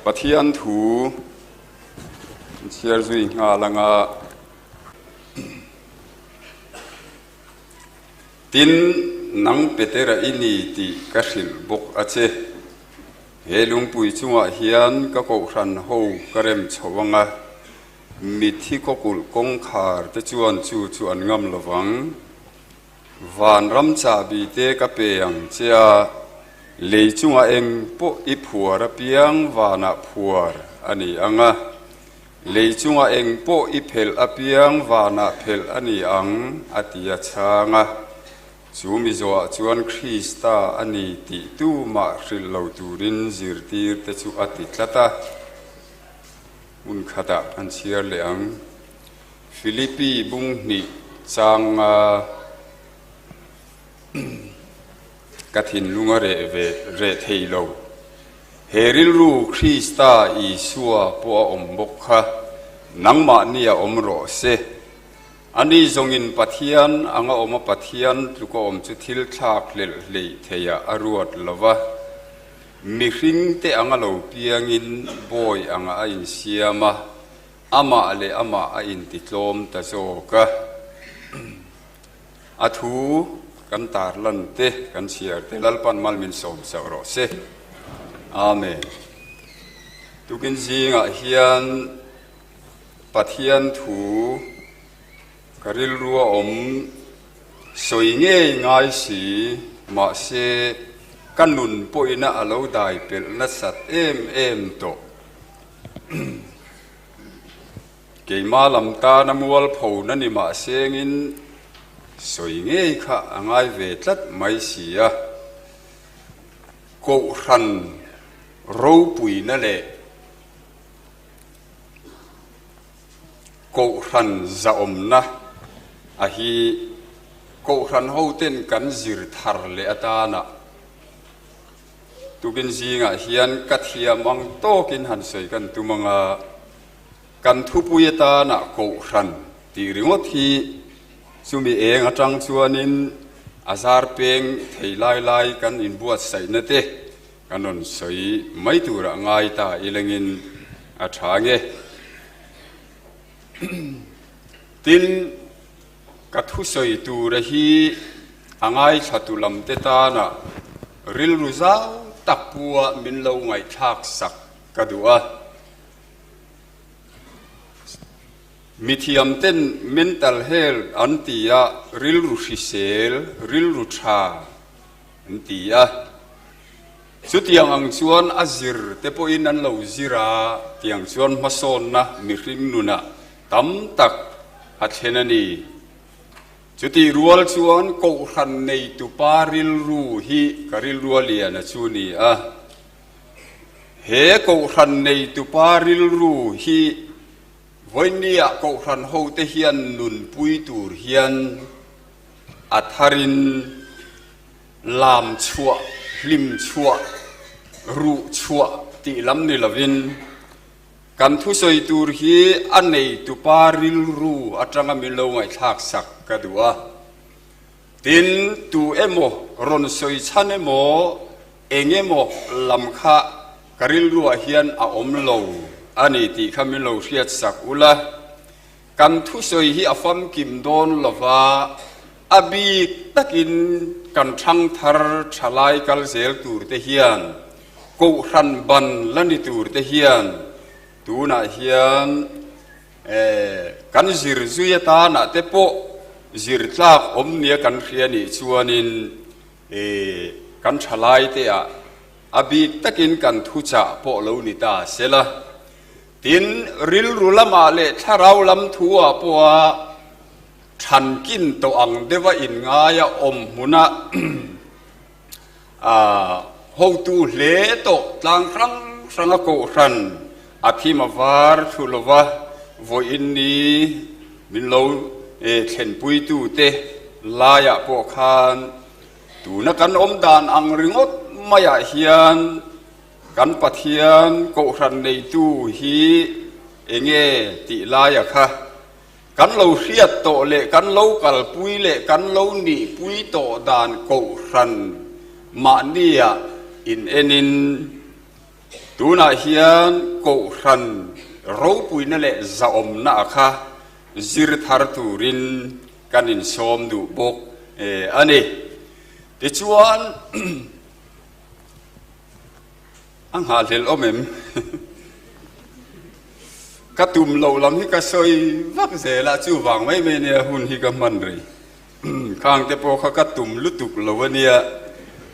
Pathian thu chhiar zui nghal anga Tin, nang Petera i ni tih ka hrilh bawk a che. He lungpui chungah hian ka kohhran ho ka rem chho anga, mitthi kawkulh kawngkhar te chuan chu chu an ngam lo vang. Vanram chahbi te ka pe ang che a, lei chungah eng pawh i phuar apiang vanah phuar a ni ang a, lei chungah eng pawh i phelh apiang vanah phelh a ni ang, a ti a chhang a. Chu mi zawhah chuan Krista a ni tih tumah hrilh lo turin zirtir te chu a ti tlat a. Hmun khatah kan chhiar leh ang. Philippi bung hnih changa ka thinlung a reh ve reh thei lo. He rilru Krista Isua pawh a awm bawk kha nangmahni a awm rawh se. Ani zawngin Pathian anga awm a Pathian tluka awm chu thil thlak hlelh hleih theiah a ruat lo va. Mihringte anga lo piangin bawi anga a insiam a. Amah leh amah a intitlawm ta zawk a. A thu kan tarlan te, kan chhiar te Lalpan mal min sawm chauh rawh se. Amen. Tukin zingah hian Pathian thu ka rilru a awm sawi ngei ngai si, mahse ka nun pawhina a lo dai pelh nasat em em tawh. Keimah lam tana mualpho na ni mah sengin sawi ngei kha a ngai ve tlat mai si a. Kohhran ropuina leh Kohhran zahawmna a hi Kohhran hoten kan zir thar leh atana Tukin zingah hian ka thiam ang tawkin han sawi kan tum ang a, kan thupui atana Kohhran tih ringawt hi chumi eng atang chuanin a zar peng thei lai lai kan inbuatsaihna te kan rawn sawi mai turah ngai ta ilengin a tha nge. Tin, Ka thusawi tura hi a ngaithlatu lamte tana rilru zau tak pua min lo ngaihthlak sak ka duh a. Mithiamten mental health an ti a, rilru hrisel, rilru tha an ti a. Chutiang ang chuan a zir te pawhin an lo zir a, tiang chuan hmasawnna mihring nunah tam tak a thlen a ni. Chutih rual chuan Kohhran neitupa rilru hi ka rilru a lian a chu ni a. He Kohhran neitupa rilru hi vawinia Kohhran hote hian nunpui tur hian a tharin lam chhuah, hlim chhuah, ruh chhuah tih lam ni lovin, Kan thusawi tur hi a neitupa rilru atanga min lo ngaihthlak sak ka duh a. Tin, tu emaw rawn sawi chhan emaw eng emaw lam kha ka rilruah hian a awm lo a ni tih kha min lo hriat sak ula. Kan thusawi hi a famkim dawn lova, a bik takin kan thangthar thalai kal zel tur te hian Kohhran ban la ni tur te hian tunah hian kan zir zui atanah te pawh zir tlak awm nia kan hria nih chuanin kan thalai te ah a bik takin kan thuchah pawh lo ni ta sela. Tin, rilru lamah leh thlarau lam thu ah pawha thankin tawh ang deuha inngaia awm hmuna A hotu hle tawh tlang hrang hranga kohhran a thim a var thu lova vawiin ni min lo thlenpuitute laiah pawh khan tuna kan awm dan ang ringawt maiah hian kan Pathian kohhran neitu hi enge tih laia kha Kan lo hriat tawh leh kan lo kalpui leh kan lo nihpui tawh dan kohhran mahnia in enin. Tunah hian Kohhran ropuina leh zahawmna a kha zir thar turin kan insawm duh bawk a ni. Tichuan a nghahhlelh awm em? Ka tum loh lam hi ka sawi vak zel a, chuvang mai mai nia hun hi ka hman rei. Khang te pawh kha ka tum lutuk lo a nia,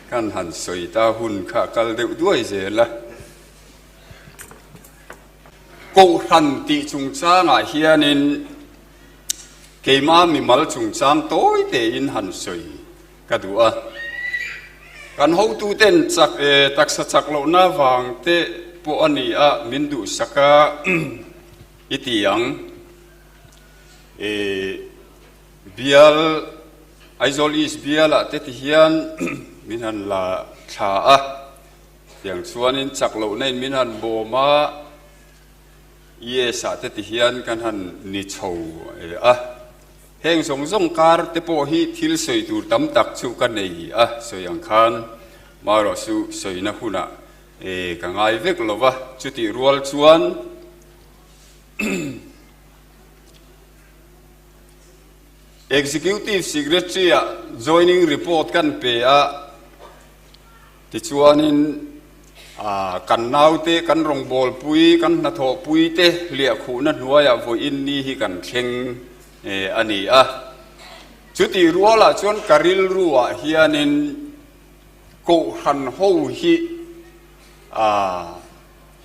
kan han sawi ta hun kha a kal deuh duai zel a. Kohhran tih chungchangah hianin keimah mimal chungchang tawi tein han sawi ka duh a. Kan hotuten chak e taksa chak lohna vang te pawh a ni a, min duhsak a i ti ang. E Bial, Aizawl East bialah te ti hian min han la thla a, tiang chuanin chak lohna in min han bawm a, ES ah te ti hian kan han ni chho a. Heng zawng zawng kar te pawh hi thil sawi tur tam tak chu ka nei a, sawi ang khan marawh chu sawina hunah ka ngai vek lo va, chutih rual chuan Executive Secretary-ah joining report kan pe a, tichuanin kan naute, kan rawngbawlpui, kan hnathawhpui te hliahkhuhna hnuaiah vawiin ni hi kan thleng a ni a. Chutih rualah chuan ka rilruah hianin Kohhran ho hi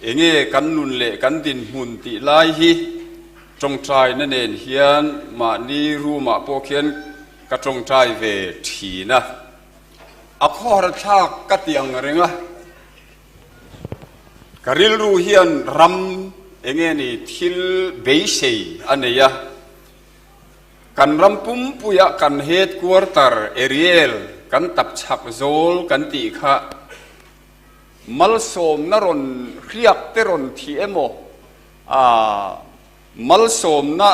Enge kan nun leh kan dinhmun tih lai hi tawngtaina nen hian mahni room ah pawh khian ka tawngtai ve thin a, a khawhar thlak ka ti ang reng a, ka rilru hian ram enge ni thil beisei a nei a, kan ram pumpuia kan headquarter Ariel kan tapchhak zawl kan tih kha Malsawmna rawn hriak te rawn thih emaw, aa malsawmna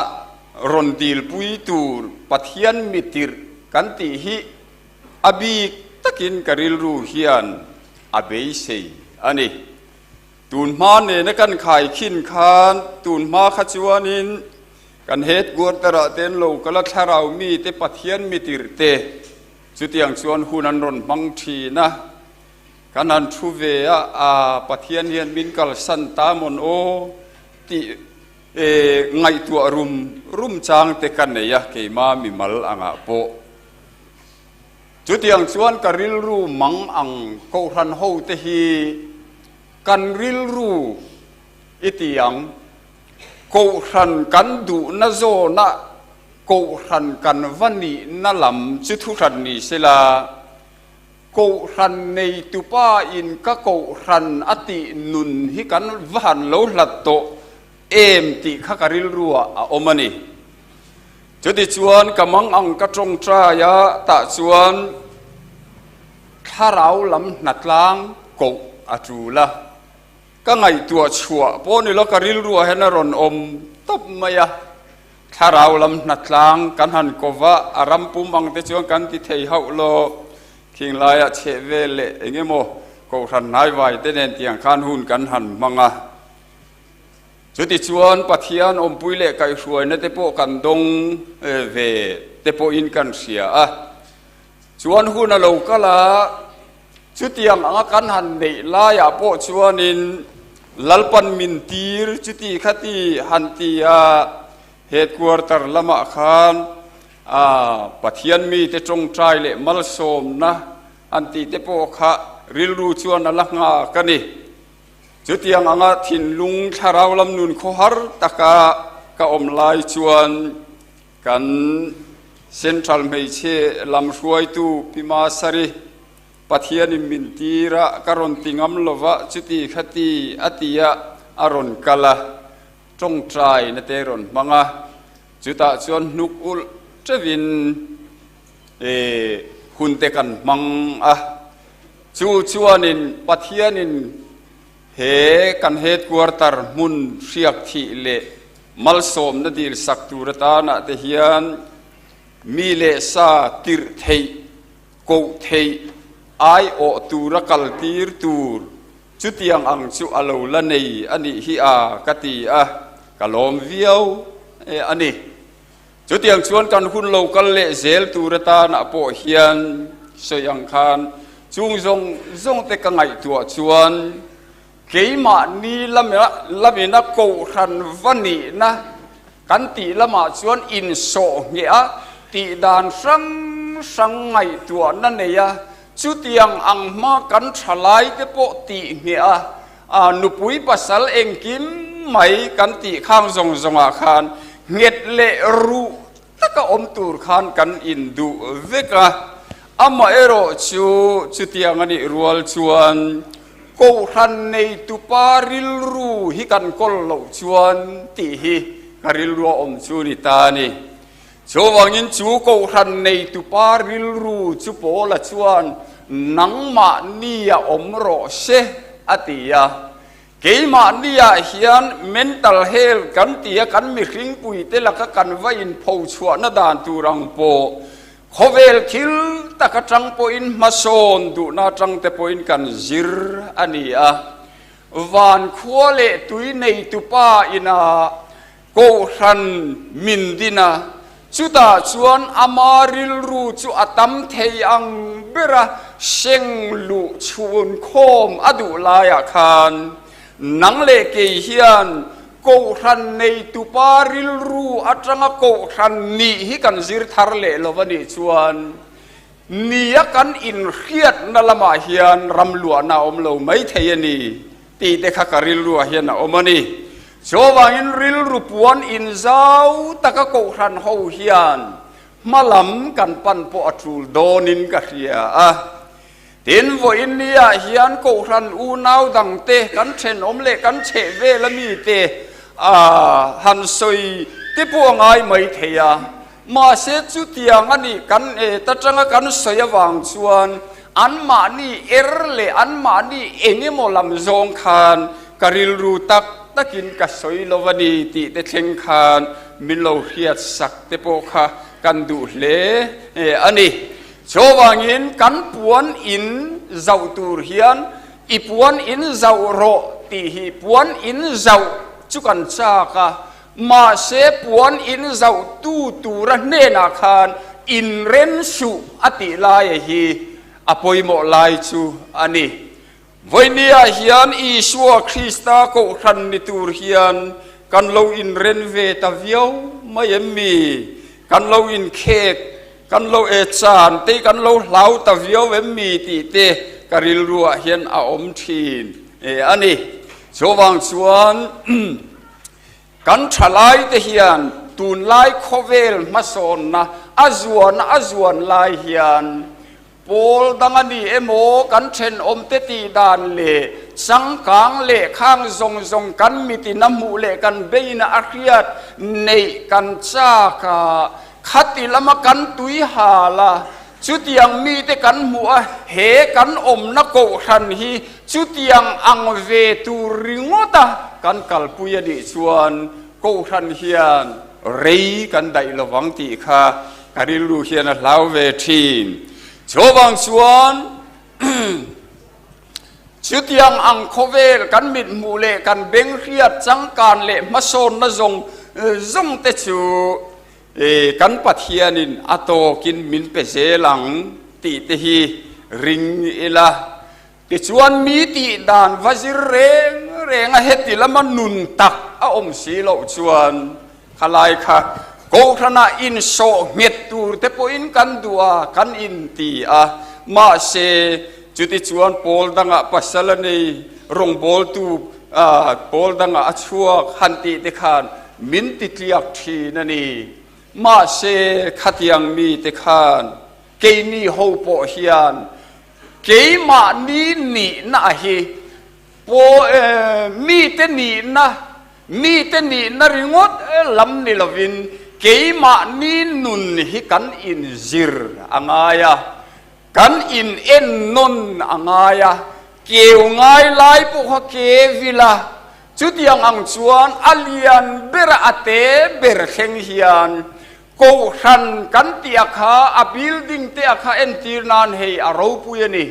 rawn dilpui tur Pathian mitirh kan tih hi a bik takin ka rilru hian a beisei a ni. Tunhma nena kan khaikhin khan tunhma kha chuanin kan headquarter-ah te an lo kal a, thlarau mite Pathian mitirh te chutiang chuan hun an rawn hmang thin a. Kan han thu ve a, a Pathian hian min kalsan ta mawn aw tih ngaihtuah rum rum chang te ka nei a, keima mimal angah pawh. Chutiang chuan ka rilru mang ang Kohhran ho te hi kan rilru i ti ang. Kohhran kan duhna zawna Kohhran kan va nihna lam chu thuhran ni sela, Kohhran neitupa in ka kohhran a tih nun hi kan va han lo hlat tawh em tih kha ka rilru ah a awm a ni. Chutichuan ka mang ang ka tawngtai a tah chuan thlarau lam hnatlang koh a tul a. Ka ngaihtuah chhuah pawh ni lo ka rilru ah hian a rawn awm tawp mai a. Thlarau lam hnatlang kan han ko va, a ram pum ang te chuan kan ti thei hauh lo. Khing laiah chheh vel leh eng emaw Kohhran hnaivai te nen tiang khan hun kan han hmang a. Chutichuan Pathian awmpui leh kaihhruaina te pawh kan dawng ve te pawhin kan hria a. Chuan hun a lo kal a. Chutiang anga kan han neih laiah pawh chuanin Lalpan min tir chuti khati han ti a, headquarter lamah khan Pathian mite tawngtai leh malsawmna han tih te pawh kha rilru chuan a la nghak a ni. Chutiang anga thinlung thlarau lam nun khawhar taka ka awm lai chuan Kan Central hmeichhe lam hruaitu Pi Masari, Pathianin min tir a, ka rawn ti ngam lo va, chuti khati a ti a, a rawn kal a, tawngtai na te rawn hmang a, chutah chuan hnuk ulh teuhin hun te kan hmang a, chu chuanin Pathianin He kan headquarter hmun hriak thih leh malsawmna dil sak tur atanah te hian mi leh sa tirh theih, koh theih, aiawh tura kaltir tur. Chutiang ang chu a lo la nei a nih hi a ka ti a, ka lawm viau a ni. Chutiang chuan kan hun lo kal leh zel tur atana pawh hian sawi ang khan chung zawng zawng te ka ngaihtuah chuan keimahni lamina kohhran va nihna kan tih lamah chuan insawh ngheh a, tih dan hrang hrang ngaihtuahna nei a, chutiang ang hma kan thalai te pawh tih ngheh a, A nupui pasal engkim mai kan tih khang zawng zawngah khan nghet leh ruh taka awm tur khan kan induh vek a. Amaherawh chu chutiang a nih rual chuan Kohhran neitupa rilru hi kan kawl loh chuan tih hi ka rilrua awm chu ni ta a ni. Chuvangin chu Kohhran neitupa rilru chu Paula chuan nangmahnia awm rawh se a ti a. Keimahniah hian mental health kan ti a, kan mihringpuite laka kan va inphochhuahna dan tur ang pawh khawvel thil tak atang pawhin hmasawn duhna atang te pawhin kan zir a ni a. Van khua leh tui neitupa ina Kohhran min din a, chutah chuan ama rilru chu a tam thei ang bera seng luh chhun khawm a duh laiah khan nang leh kei hian Kohhran neitupa rilru atanga Kohhran nih hi kan zir thar leh lo a nih chuan nia kan inhriatna lamah hian ram luahna a awm lo mai thei a ni. Tih te kha ka rilruah hian a awm a ni. Chuvangin rilru puan inzau taka kohhran ho hian hma lam kan pan pawh a tul dawnin ka hria a. Tin, vawiin niah hian kohhran unau dangte kan thenawm leh kan chheh vel a mite han sawi te pawh a ngai mai thei a. Mahse chutiang a nih kan et atanga kan sawi avang chuan anmahni er leh anmahni eng emaw lam zawng khan ka rilru tak takin ka sawi lo a ni tih te thleng khan min lo hriat sak te pawh kha kan duh hle a ni. Chuvangin kan puan in zauh tur hian i puan in zauh rawh tih hi puan in zauh chu kan chak a, Mahse puan in zauhtu tura hnenah khan inren suh a tih laia hi a pawimawh lai chu a ni. Vawinia hian Isua Krista kohhran ni tur hian kan lo inren ve ta viau mai em mi? Kan lo inkhek, kan lo e chan te kan lo hlau ta viau em mi tih te ka rilruah hian a awm thin a ni. Chuvang chuan Kan thalaite hian tunlai khawvel hmasawnna a zuan a zuan lai hian pawl dang a ni emaw kan thenawmte tih dan leh changkang leh khang zawng zawng kan mitin a hmuh leh kan beina a hriat neih kan chak a, khati lama kan tui hal a. Chutiang mite kan hmuh a, he kan awmna kohhran hi chutiang ang ve tur ringawta kan kalpui a nih chuan kohhran hian rei kan daih lovang tih kha ka rilru hian a hlau ve thin. Chuvang chuan chutiang ang khawvel kan mithmuh leh kan beng hriat changkan leh hmasawnna zawng zawng te chu E, kan Pathianin a tawkin min pe zel ang tih te hi ring ila. Tichuan mi tih dan va zir reng reng a heti lama nun tak a awm si loh chuan khalai kha Kohhranah insawh nghet tur te pawhin kan duh a, kan inti a. Mahse, chuti chuan pawl dangah pasal a nei, rawngbawltu pawl dangah a chhuak han tih te khan Min ti tliak thin a ni. Mahse, khatiang mite khan keini ho pawh hian keimahni nihna a hi mite nihna, mite nihna ringawt lam ni lovin keimahni nun hi kan inzir a ngai a, kan inennawn a ngai a, keu ngai lai pawh kha ke vil a, Chutiang ang chuan a lian bera a te ber thleng hian Kohhran kan tih a kha a building te a kha entir nan hei a ropui a ni.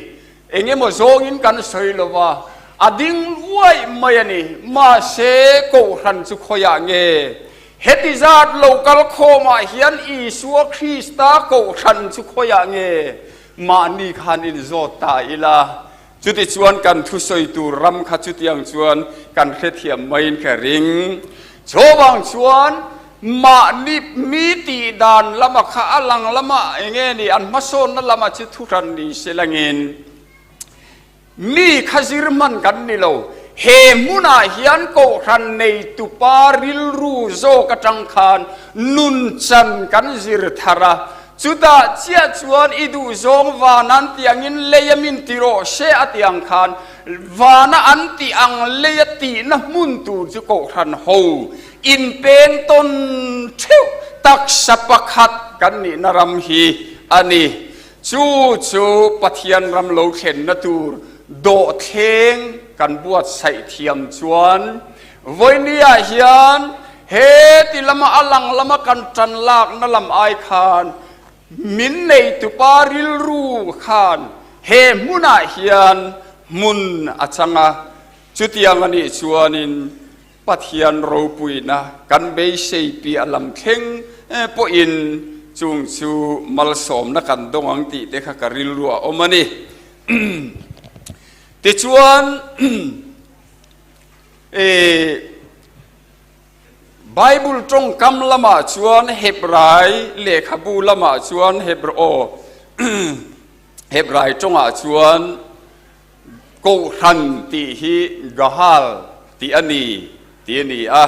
Eng emaw zawngin kan sawi lo va. A ding uaih mai a ni. Mahse, Kohhran chu khawiah nge? Heti zat lo kal khawmah hian Isua Krista Kohhran chu khawiah nge? Mahni khan inzawt ta ila. Chutichuan kan thusawi tur ram kha chutiang chuan kan hrethiam maiin ka ring. Chuvang chuan mahni mi tih dan lama kha a lang lama eng nge ni an hmasawnna lama chu thuhran ni se langin mi kha zir hman kan ni lo. He hmunah hian kohhran neitupa rilru zawk atang khan nunchan kan zir thar a. Chutah chiah chuan i duhzawng van an tih angin lei a min ti rawh se a tih ang khan vana an tih ang lei a tihna hmun tur chu kohhran ho inpeng tawn theuh taksa pakhat kan nihna ram hi a ni. Chu chu Pathian ram lo thlenna tur dawhthleng kan buatsaih thiam chuan Vawinia hian he ti lama a lang lama kan tan lakna lam ai khan min neitupa rilru khan he hmunah hian hmun a chang a, chutiang a nih chuanin Pathian ropuina kan beisei piah lam thleng pawhin chung chu malsawmna kan dawng ang tih te kha ka rilru a awm a ni. Tichuan. Bible tawngkam lamah chuan Hebrai lehkhabu lamah chuan Hebr aw Hebrai tawngah chuan Kohhran tih hi Gahal tih a ni tih a ni a.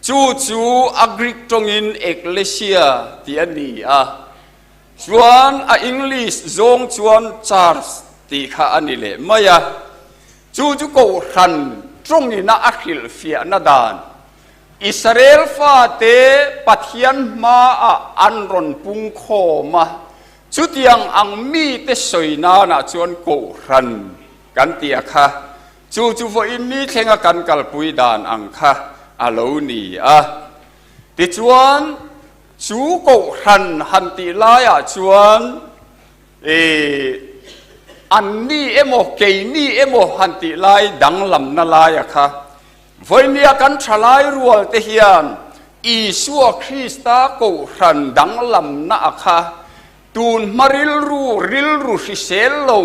Chu chu a Greek tawngin Ekklesia tih a ni a. Chuan a English zawng chuan Church tih kha a ni leh mai a. Chu chu Kohhran tawngina a hrilhfiahna dan, Israel fate Pathian hmaah an rawn pung khawm a, chutiang ang mite sawi nanah chuan Kohhran kan tih a kha. Chu chu vawiin ni thlenga kan kalpui dan ang kha a lo ni a. Tichuan, chu Kohhran han tih laiah chuan, E, an ni emaw, kei ni emaw han tih lai danglamna laia kha vawinia kan thalai rual te hian Isua Krista kohhran danglamna a kha tun hma rilru rilru hrisel lo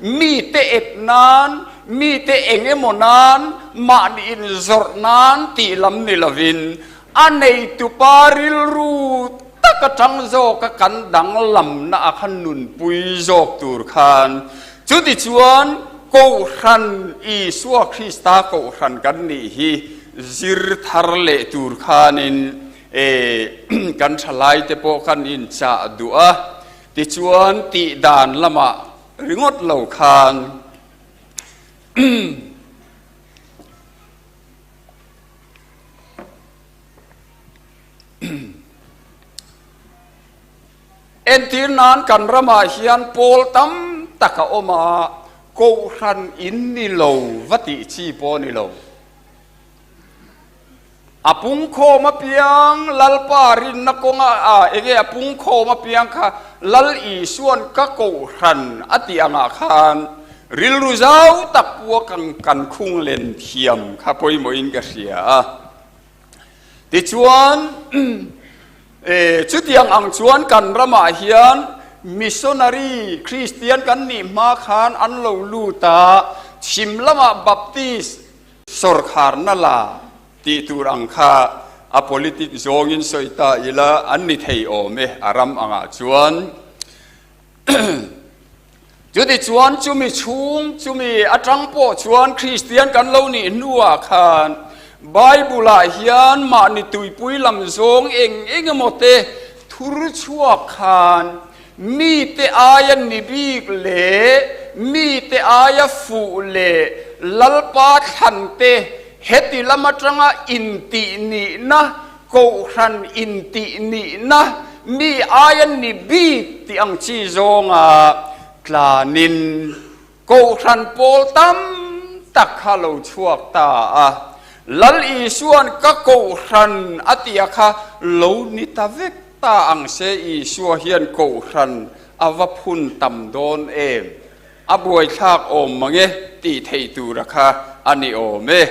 mite ep nan, mite eng emaw nan, mahni inzawrh nan tih lam ni lovin A neitupa rilru tak atang zawka kan danglamna a khan nunpui zawk tur khan chutichuan Kohhran Isua Krista Kohhran kan nih hi zir thar leh tur khanin kan thalaite pawh kan inchah duh a, tichuan tih dan lamah ringawt lo khan. Entir nan kan ramah hian pawl tam tak a awm a, Kohhran in ni lo va tih chi pawh a ni lo. A pungkhawm apiang Lalpa rinna kawnga a enge a pungkhawm apiang kha Lal Isuan ka Kohhran a tih angah khan Rilru zau tak pua kan kan khung len thiam kha pawimawhin ka hria a. Tichuan, chutiang ang chuan kan ramah hian missionary Kristian kan nih hma khan an lo lut a, chhim lamah Baptist sawrkharna la tih tur ang kha a politic zawngin sawi ta ila an ni thei awm e a ram angah chuan. Chutichuan chumi chhung, chumi atang pawh chuan Kristian kan lo nih hnuah khan Bible-ah hian mahni tuipui lam zawng eng eng emaw te thur chhuak khan mite aia ni bik leh mite aia fuh leh Lalpa thlan te heti lam atanga intih nihna Kohhran intih nihna mi aia ni bik tih ang chi zawnga tlanin Kohhran pawl tam tak kha lo chhuak ta a. Lal Isua'n ka Kohhran a tia kha lo ni ta vek ta ang se Isua hian Kohhran a va phun tam dawn em? A buaithlak awm mang e tih theih tura kha a ni awm e.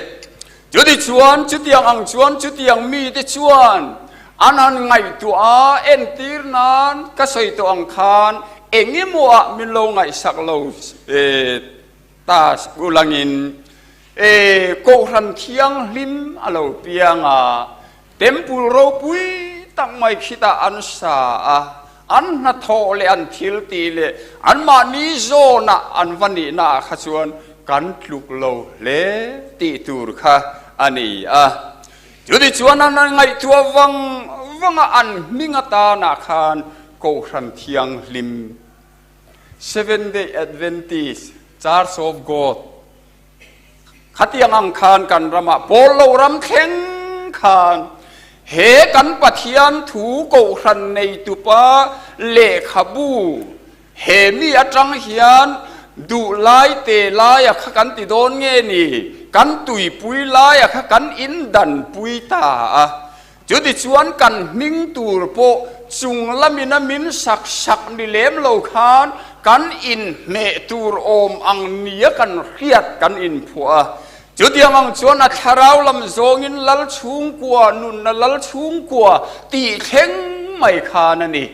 Chutichuan, chutiang ang chuan chutiang mite chuan an han ngaihtuah a, entir nan ka sawi tawh ang khan eng emaw ah min lo ngaihsak lo ta ulangin Kohhran Thianghlim a lo piang a, Temple ropui tak mai khitah an sa a, an hnathawh leh an thil tih leh anmahni zawnah an va nihna ah kha chuan kan tluk lo hle tih tur kha a ni a. Chutichuan an ngaihtuah vang vanga an hming atanah khan Kohhran Thianghlim, Seventh Day Adventist, Church of God, Khatiang ang khan kan ramah pawl lo ram thleng khan he kan Pathian thu kohhran neitupa lehkhabu he mi atang hian duh lai te laia kha kan ti dawn nge ni, kan tuipui laia kha kan indanpui ta a. Chutichuan kan hming tur pawh chung lamin a min sak sak ni lem lo khan kan inhmeh tur awm ang nia kan hriat kan inphuah a. Chutiang ang chuan a thlarau lam zawngin lal chhungkua nunna lal chhungkua tih thleng mai khan a ni.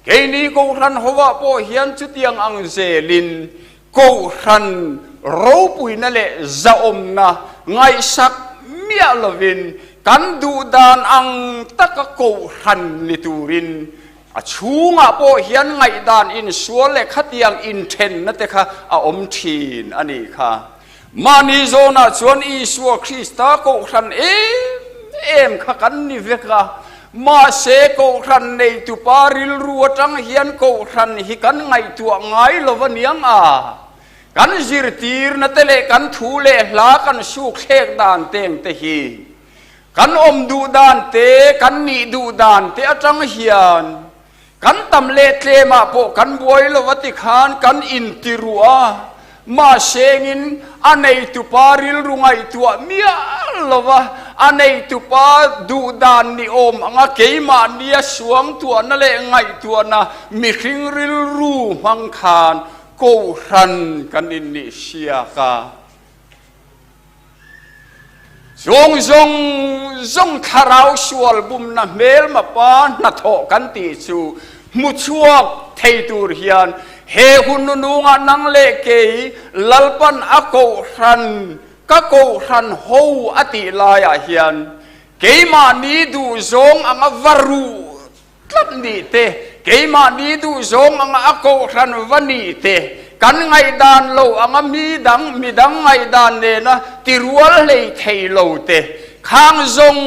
Keini Kohhran hovah pawh hian chutiang ang zelin Kohhran ropuina leh zahawmna ngaihsak miah lovin kan duhdan ang taka kohhran ni turin a chhungah pawh hian ngaihdan insual leh khatiang inthenna te kha a awm thin a nih kha. Mahni zawnah chuan Isua Krista kohhran em em kha kan ni vek a, mahse kohhran neitupa rilru atang hian kohhran hi kan ngaihtuah ngai lo a niang a, kan zirtirna te leh kan thu leh hla kan suk thlek dan teng te hi kan awm duh dan te, kan nih duh dan te atang hian Kan tam leh tlemah pawh kan buai lo a ti khan kan inti ruh a, mahsengin a neitupa rilru ngaihtuah miah lo va, a neitupa duhdan ni awm anga keimahnia suangtuahna leh ngaihtuahna mihring rilru hmang khan Kohhran kan innih siak a. Zawng zawng zawng thlarau sual bumna hmelma pa hnathawh kan tih chu hmu chhuak thei tur hian he hun nunungah nang leh kei Lalpan a kohhran ka kohhran ho a tih laiah hian keimahni duhzawng anga va ruh Tlat nih te, keimahni duhzawng anga a kohhran va nih te, kan ngaihdan lo anga mi dang, midang ngaihdan nena ti rual hlei thei lo te, khang zawng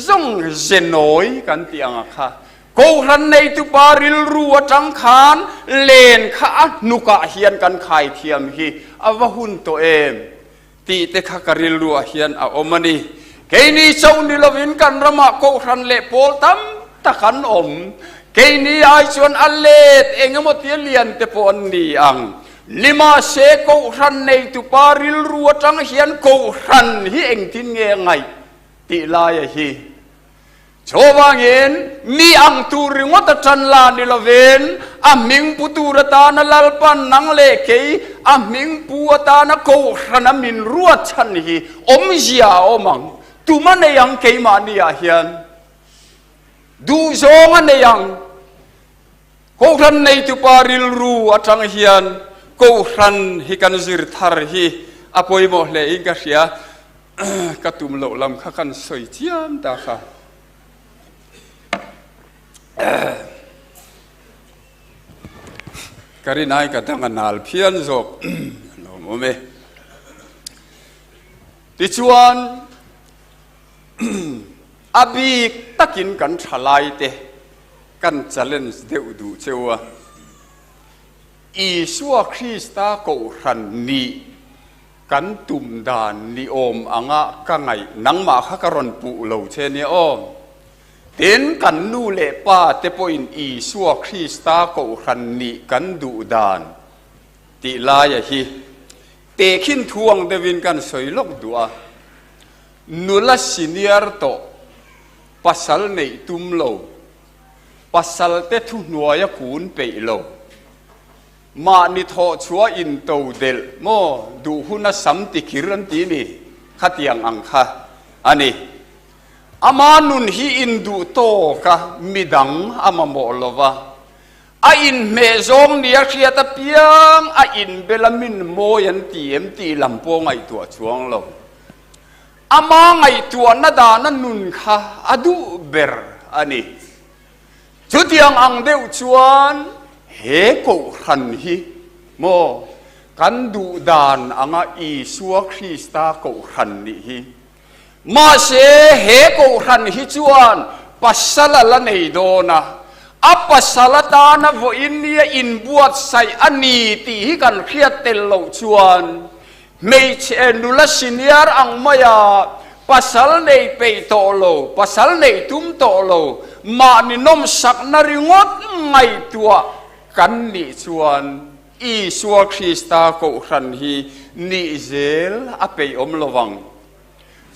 zawng ze nawi kan tih anga kha kohhran neitupa rilru atang khan len kha a hnukah hian kan khai thiam hi a va hun tawh em? Tih te kha ka rilruah hian a awm a ni. Keini chauh ni lovin kan ramah kohhran leh pawl tam tak an awm. Keini ai chuan a let eng emaw tia lian te pawh an ni ang. Nimahse kohhran neitupa rilru atang hian kohhran hi engtin nge a ngaih tih laia hi Chuvangin, mi ang tur ringawt a tan la ni lovin, a hming pu tur atana Lalpan nang leh kei a hming pu atana Kohhrana min ruat chhan hi awmzia a awm ang. Tum a nei ang keimahniah hian. Duhzawng a nei ang. Kohhran neitupa rilru atang hian Kohhran hi kan zir thar hi a pawimawh hle in ka hria. Ka tum loh lam kha kan sawi chiam ta kha. Ka rinai ka dang a nal phian zawk an awm awm e. Tichuan a bik takin kan thalai te kan challenge deuh duh cheu a. Isua Krista Kohhran nih Kan tum dan ni awm anga ka ngaih nangmah kha ka rawn puh lo che nia aw. Tin, kan nu leh pa te pawhin Isua Krista Kohhran nih kan duh dan tih laia hi tehkhin thu ang deuhin kan sawi lawk duh a. Nula senior tawh, pasal neih tum lo, pasal te thuhnuaia kun peih lo. Mahni thawh chhuah into delh maw duh huna sam tikir an ti ni khatiang ang kha a ni. Ama nun hi induh tawk a, midang a mamawh lo va. A inhmeh zawng nia hriat apiang a inbel a min mawi an ti em tih lam pawh ngaihtuah chuang lo. Ama ngaihtuahna dana nun kha a duh ber a ni. Chutiang ang deuh chuan he kohhran hi maw kan duh dan anga Isua Krista kohhran nih hi. Mahse he kohhran hi chuan pasal a la nei dawn a, a pasal atana vawiin nia inbuatsaih a ni tih hi kan hriat tel loh chuan Hmeichhe nula senior ang maia pasal nei peih tawh lo, pasal neih tum tawh lo, mahni nawmsakna ringawt ngaihtuah kan nih chuan Isua Krista kohhran hi nih zel a peih awm lo vang.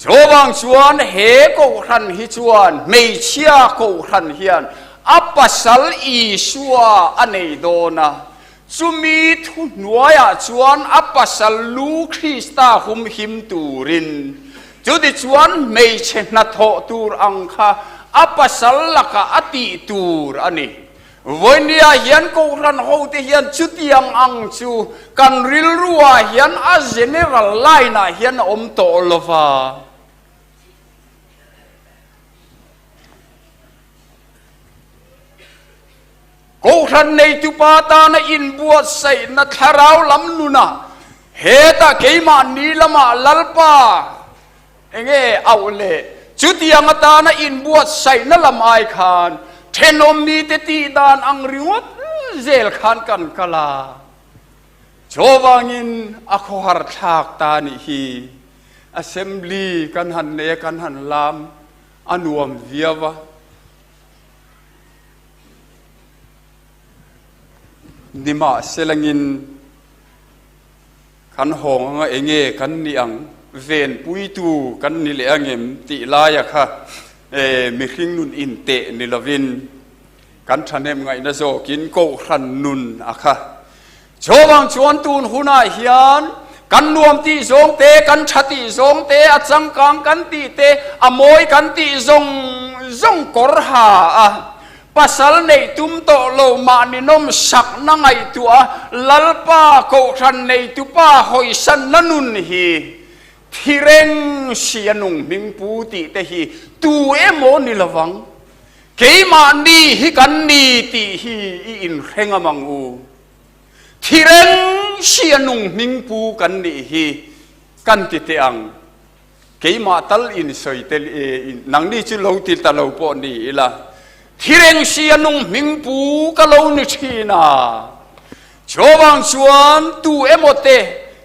Chuvang chuan he kohhran hi chuan hmeichhia kohhran hian a pasal Isua a nei dawn a, Chumi thuhnuaiah chuan a pasal lu Krista humhim turin, chutichuan hmeichhe hnathawh tur ang kha a pasal lakah a tih tur a ni. Vawinia hian Kohhran hote hian chutiang ang chu kan rilruah hian a general line-ah hian a awm tawh lo va. Kohhran neitupa tana inbuatsaihna thlarau lam nunah hetah keimahni lamah Lalpa enge auh leh chutiang atana inbuatsaihna lam ai khan thenawm mite tih dan ang ringawt zel khan kan kal a. Chuvangin a khawhar thlak ta nih hi Assembly kan han nei a, kan han lam a nuam viau a. Nimahselangin kan hawng anga enge kan nih ang, venpuitu kan ni leh angem tih laia kha mihring nun inteh ni lovin kan thahnem ngaihna zawkin kohhran nun a kha. Chuvang chuan tun hunah hian kan nuam tih zawng te, kan tha tih zawng te, a changkang kan tih te, a mawi kan tih zawng zawng kawr ha a, pasal neih tum tawh lo mahni nawmsakna ngaihtuah a, Lalpa Kohhran neitupa hawisanna nun hi thi reng si a nung hmingpu tih te hi tu emaw ni lovang. Keimahni hi kan ni tih hi i inhreng am ang u. Thi reng si a nung hmingpu kan nih hi kan ti teh ang. Keimah tal in sawi tel e, nangni chu lo ti ta lo pawh ni ila. Thi reng si a nung hmingpu ka lo ni thin a. Chuvang chuan tu emaw te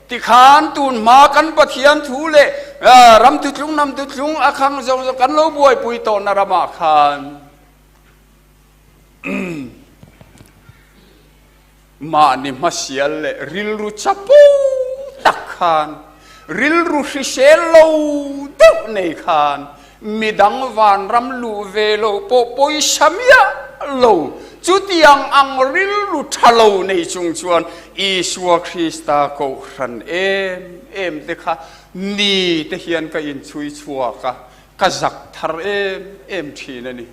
tikhan tun hma kan Pathian thu leh ram tutlung hnam tutlung a khang zawng zawng kan lo buaipui tawhna ramah khan mahni hmasial leh rilru chapo tak khan rilru hrisel lo deuh nei khan Midang vanram luh ve lo pawh pawisa miah lo. Chutiang ang rilru tha lo nei chung chuan Isua Krista kohhran em em te kha ni te hian ka inchhui chhuak a, ka zak thar em em thin a ni.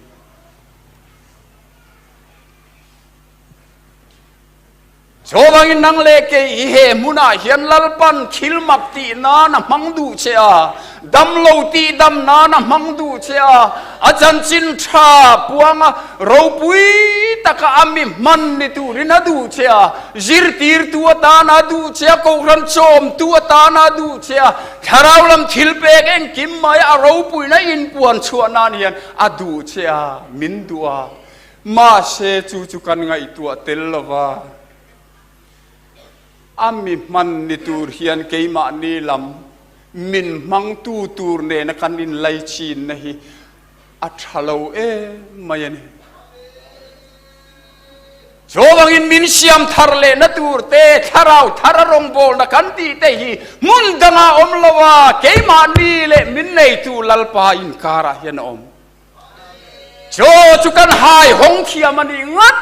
Chuvangin nang leh kei hi he hmunah hian Lalpan thil mak tih nan a hmang duh che a, damlo tih dam nan a hmang duh che a, a chanchin tha puanga ropui taka a mi hman ni turin a duh che a, zirtirtu atan a duh che a, kohhran chawmtu atan a duh che a, thlarau lam thil pek engkim mai a ropuina inpuan chhuah nan hian a duh che a, min duh a. Mahse chu chu kan ngaihtuah tel lova, a mi hman ni tur hian keimahni lam min hmangtu tur nena kan inlaichinna hi a tha lo em mai a ni. Chuvangin min siam thar lehna tur te, thlarau thar a rawngbawlna kan tih te hi hmun dangah awm lova, keimahni leh min neitu Lalpa inkarah hian a awm. Chaw chu kan hai hawng thiam a nih ngat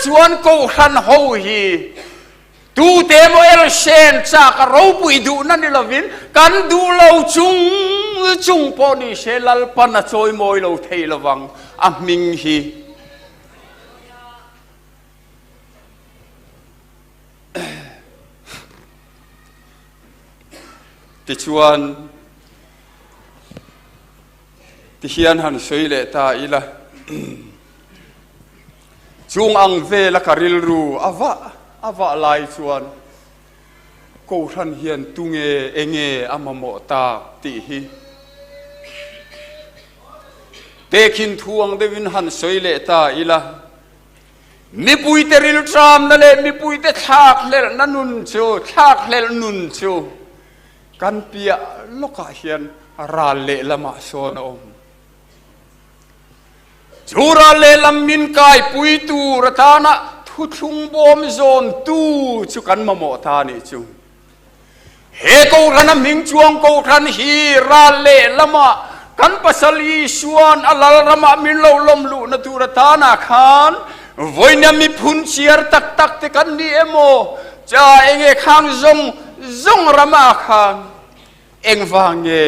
chuan Kohhran ho hi. Tute emaw elsen chak a ropui duhna ni lovin kan duh lo chung chung pawh ni se Lalpan a chawimawi lo thei lovang a hming hi. Tichuan tihian han sawi leh ta ila. Chung ang vela ka rilru a vah a vah lai chuan Kohhran hian tunge enge a mamawh tak tih hi tehkhin thu ang deuhin han sawi leh ta ila, mipuite rilṭamna leh mipuite thlakhlelhna nun chu, thlakhlelh nun chu kan piah lawkah hian ral lehlamah sawn a awm. Chu ral lehlam min kaipui tur atana thuthlung bawm zawntu chu kan mamawh ta a nih chu. He Kohhran a hming chuang Kohhran hi ral lehlamah kan pasal Isua'n a lalramah min lo lawm luhna tur atana khan vawiina miphun chiar tak tak te kan ni emaw cha enge khang zawng zawng ramah khan Engvang nge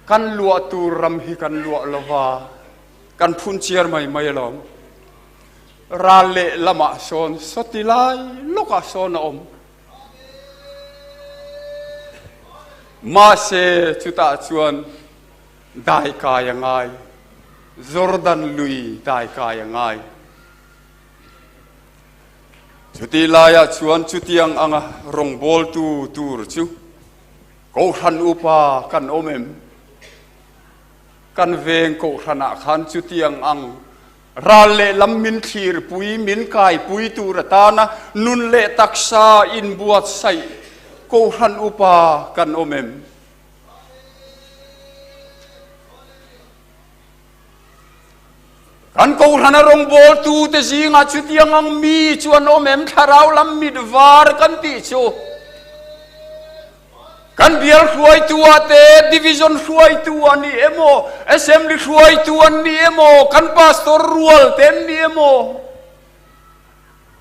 kan luah tur ram hi kan luah lo va, kan phun chiar mai mai alawm. Ral leh lamah sawn sawti lai lawkah sawn a awm. Mahse chutah chuan daikai a ngai, Jordan lui daikai a ngai. Chutih laiah chuan chutiang anga rawngbawltu tur chu Kohhran upa kan awm em? Kan veng Kohhranah khan chutiang ang ral leh lam min thlirpui, min kaipui tur atana nun leh taksa inbuatsaih Kohhran upa kan awm em? Kan Kohhrana rawngbawltute zingah chutiang ang mi chu an awm em? Thlarau lam mit var kan tih chu kan bial hruaitu ah te, division hruaitu an ni emaw, assembly hruaitu an ni emaw, kan pastor rual te an ni emaw,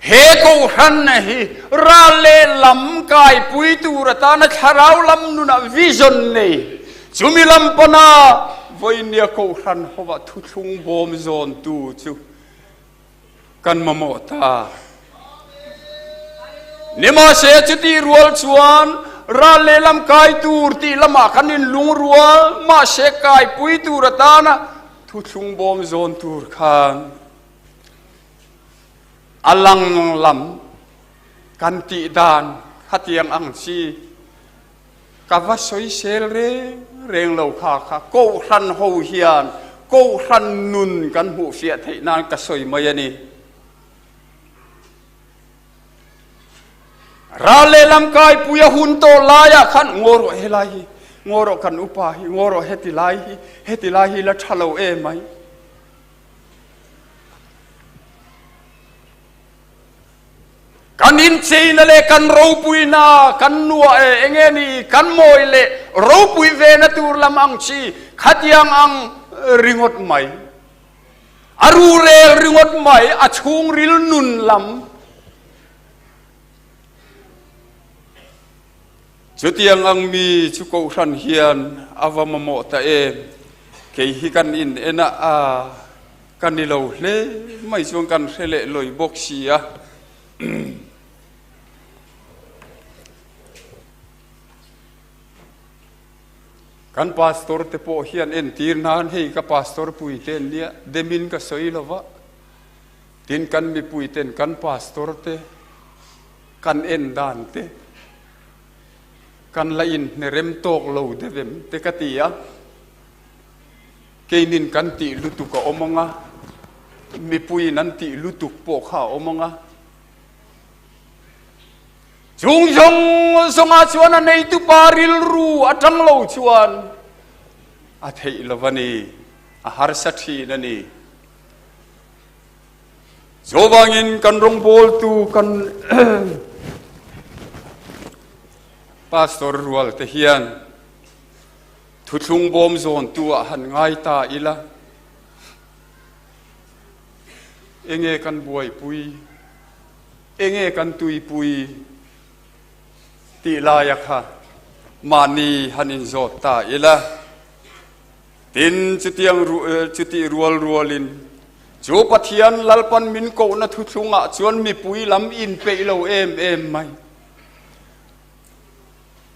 He Kohhran hi ral leh lam kaipui tur atana thlarau lam nunah vision nei, chumi lam pana vawinia Kohhran hova thuthlung bawm zawntu chu kan mamawh ta. Nimahse chutih rual chuan ral leh lam kai tur tih lamah kan inlungrual, mahse kaipui tur atana thuthlung bawm zawn tur khan A lang lam kan tih dan khatiang ang chi ka va sawisel reng reng lo kha kha Kohhran ho hian Kohhran nun kan hmuh fiah theih nan ka sawi mai a ni. Ral lehlam kaipui a hun tawh laiah khan ngaw rawh helai hi, ngaw rawh kan upa hi, ngaw rawh heti lai hi, heti lai hi la tha lo em mai. Kan incheina leh kan ropuina, kan nuah e, enge ni, kan mawi leh ropui vena tur lam ang chi, khatiang ang ringawt mai, a rurel ringawt mai, a chhungril nun lam. Chutiang ang mi chu Kohhran hian a va mamawh ta em? Kei hi kan in en a, a ka ni lo hle mai chuan kan hre leh lawi bawk si a. Kan pastor te pawh hian entir nan hei ka pastor pui te an nia, demin ka sawi lo va, tin kan mipui ten kan pastor te kan en dan te, Kan la inhnerem tawk lo deuh em te ka ti a, keinin kan tih lutuk a awm ang a, mipuiin an tih lutuk pawh kha a awm ang a. Chung zawng zawngah chuan a neitupa rilru atang lo chuan a theih lo a ni, a harsa thin a ni. Chuvangin kan rawngbawltu kan Pastor rual te hian thuthlung bawm zawntu ah han ngai ta ila, enge kan buaipui, enge kan tuipui? Tih laia kha mahni han inzawt ta ila. Tin, chutiang chutih rual rualin chu Pathian Lalpan min kohna thuthlungah chuan mipui lam inpeih lo em em mai.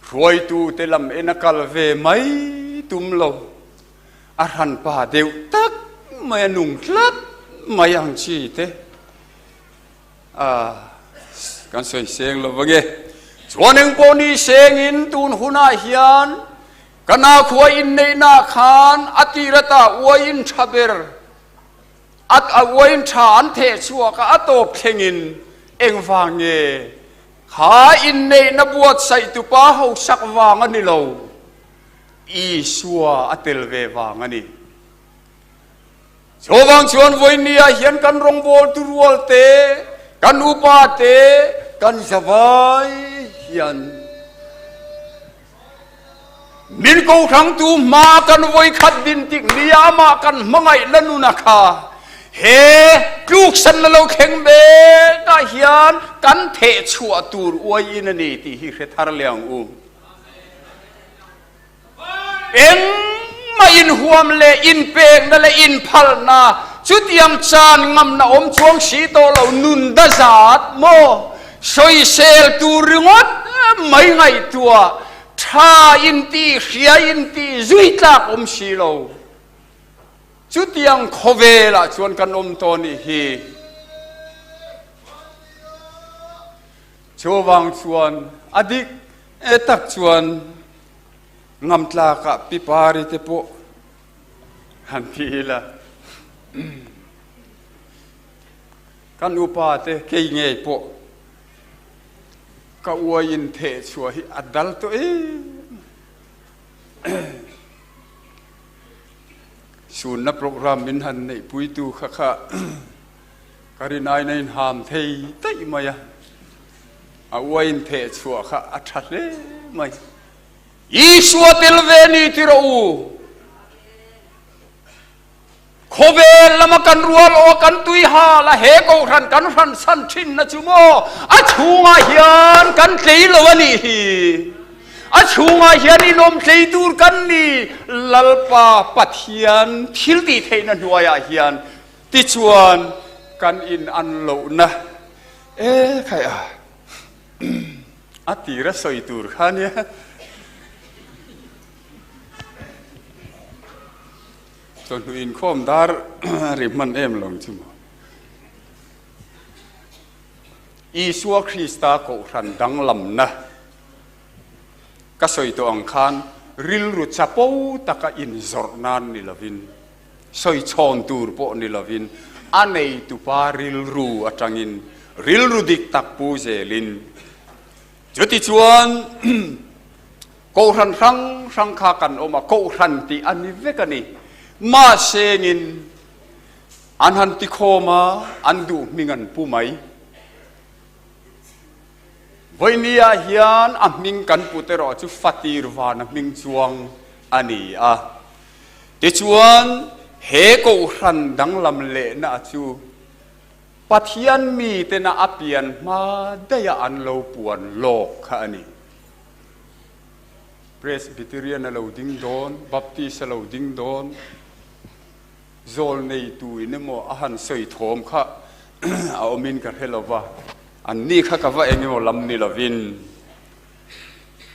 Hruaitute lam en a kal ve mai tum lo. A hranpa deuh tak mai a nung tlat mai ang chi te. A, kan sawi seng lo ange. Chuan engpawh ni sengin tun hunah hian ka nakhua inneihnaah khan a tir ata uaiin tha ber, a a uaiin tha an theh chhuak a, a tawp thlengin engvang nge kha inneihna buatsaih tupa hausak vang a ni lo, Isua a tel ve vang a ni. Chuvang chuan vawinia hian kan rawngbawltu rual te, kan upa te, kan zavai hian min kohrangtu hma kan vawikhat din tik nia amah kan hmangaihna nuna kha he tluksanna lo thleng mekah hian kan thehchhuah tur uaiin a ni tih hi hre thar leh ang u. Engmah inhuam leh inpekna leh inphalna chutiang chan ngamna awm chuang si tawh lo nun da zat maw? Sawisel tur ringawt mai ngaihtuah tha inti hria inti zui tlak awm si lo. Chutiang khawvelah chuan kan awm tawh nih hi. Chuvang chuan a dik tak chuan Ngamtlakah pipari te pawh han ti ila, kan upa te kei ngei pawh ka uaiin theh chhuah hi a dal tawh em. Sunna program min han neihpuitu kha kha ka rinai na inham thei daih mai a, a uaiin theh chhuah kha a tha hle mai. Isua tel ve ni ti rawh u. Khawvel lama kan rual aw kan tui hal a he kohhran kan hran san thin na chu maw a chhungah hian kan tlei lo a nih hi. A chhungah hian inawm tlei tur kan ni Lalpa Pathian thil tih theihna hnuaiah hian tichuan kan in an lohna e khai a. A tira sawi tur kha nia. Chawhnu inkhawm dar ri hman em lo chu maw. Isua Krista kohhran danglamna ka sawi tawh ang khan rilru chapo taka inzawrh nan ni lovin, sawi chhawn tur pawh ni lovin a neitupa rilru atangin rilru dik tak pu zelin chutichuan kohhran hrang hrang kha kan awm a, kohhran tih a ni vek a ni. Mahsengin an han tikhawm a, an duh hming an pu mai. Vawinia hian a hming kan put erawh chu Fatir Vana hming chuang a ni a. Tichuan he kohhran danglam lehna chu Pathian mitena a pian hma daih a an lo puan lawk kha a ni. Presbyterian a lo ding dawn, Baptist a lo ding dawn, zawl neitu in emaw a han sawi thawm kha a awmin ka hre lo va, anni kha ka va eng emaw lam ni lovin.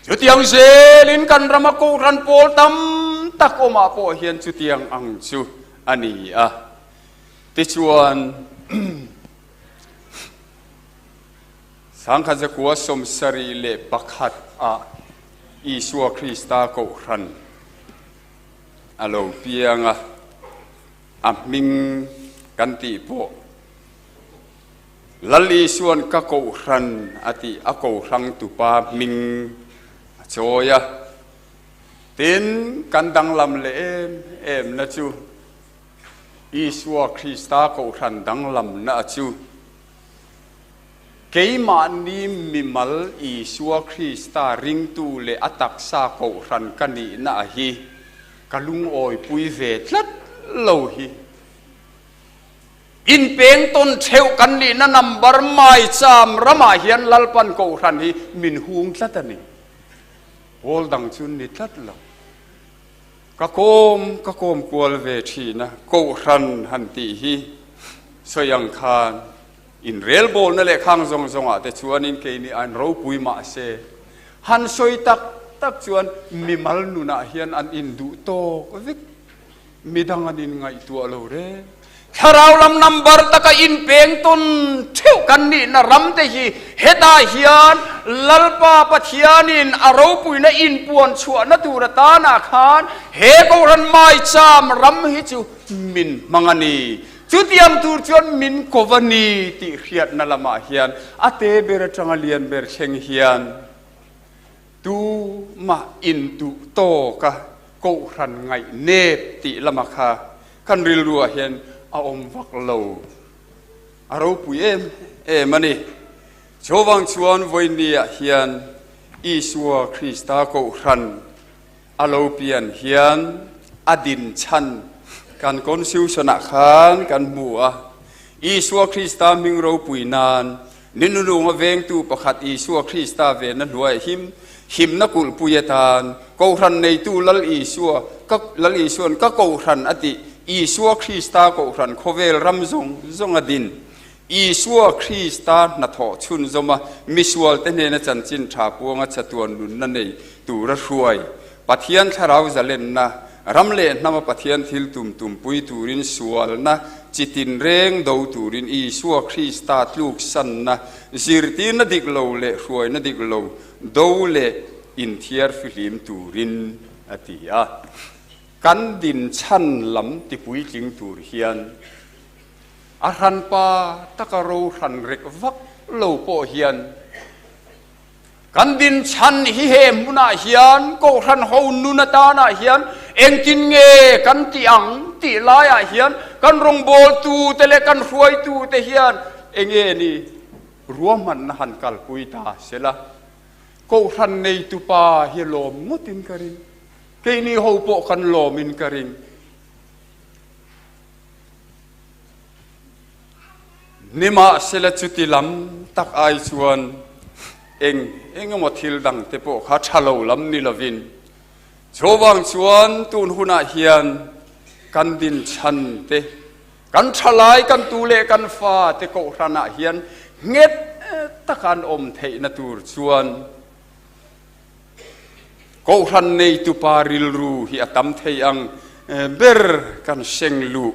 Chutiang zelin kan rama kohhran pawl tam tak awmah pawh hian chutiang ang chu a ni a. Tichuan, Sangkhat zakua 71 ah Isua Krista kohhran a lo piang a, a hming kan tih pawh Lal Isuan ka kohhran a tih a kohrang tupa hming a chawi a. Tin, kan danglam leh em em na chu Isua Krista kohhran danglamna a chu keimahni mimal Isua Krista ringtu leh a taksa kohhran ka nihna a hi ka lungawipui ve tlat lo hi. Inpeng tawn theuh kan nihna number maicham ramah hian Lalpan Kohhran hi min hung tlat a ni. Pawl dang chu ni tlat lo. Ka kawm ka kawm kual ve thin a, Kohhran han tih hi sawi ang khan inrelbawlna leh khang zawng zawngah te chuanin keini an ropui mahse han sawi tak tak chuan mimal nunah hian an induh tawk vek. Midang an inngaihtuah lo reng. Thlarau lam number taka inpeng tawn theuh kan nihna ram te hi hetah hian Lalpa Pathianin a ropuina inpuan chhuahna tur atanah khan he Kohhran maicham ram hi chu min hmang a ni. Chutiang tur chuan min ko va ni tih hriatna lamah hian a te ber atanga lian ber thleng hian Tumah intuh tawka kohhran ngaih nep tih lama kha kan rilruah hian a awm vak lo. A ropui em em a ni. Chuvang chuan vawinia hian Isua Krista kohhran a lo pian hian a din chhan kan Constitution-ah khan kan hmu a. Isua Krista hming ropui nan ni nununga vengtu pakhat Isua Krista venna hnuaiah him himna kulhpui atan Kohhran neitu Lal Isua ka Lal Isua'n ka Kohhran a tih Isua Krista Kohhran khawvel ram zawng zawng a din Isua Krista hnathawh chhunzawma misualte hnena chanchin tha puanga chatuan nunna nei tura hruai Pathian thlarau zalenna, ram leh hnama Pathian thil tum tumpui turin sualna chi tinreng do turin Isua Krista tluksanna, zirtirna dik lo leh hruaina dik lo do leh inthiar fihlim turin a ti a. Kan dinchhan lam tipuitling tur hian a hranpa taka ro hran rek vak lo pawh hian Kan dinchhan hi he hmunah hian Kohhran ho nun atanah hian engtin nge kan tih ang tih laiah hian kan rawngbawltute leh kan hruaitute hian enge ni ruahmanna han kalpui ta sela Kohhran neitupa hi lawm ngawtin ka ring. Keini ho pawh kan lawmin ka ring. Nimahsela chuti lam tak ai chuan eng eng emaw thil dang te pawh kha tha lo lam ni lovin chuvang chuan tun hunah hian kan dinchhan te, kan thalai kan tu leh kan fa te kohhranah hian nghet taka an awm theihna tur chuan Kohhran neitupa rilru hi a tam thei ang ber kan seng luh.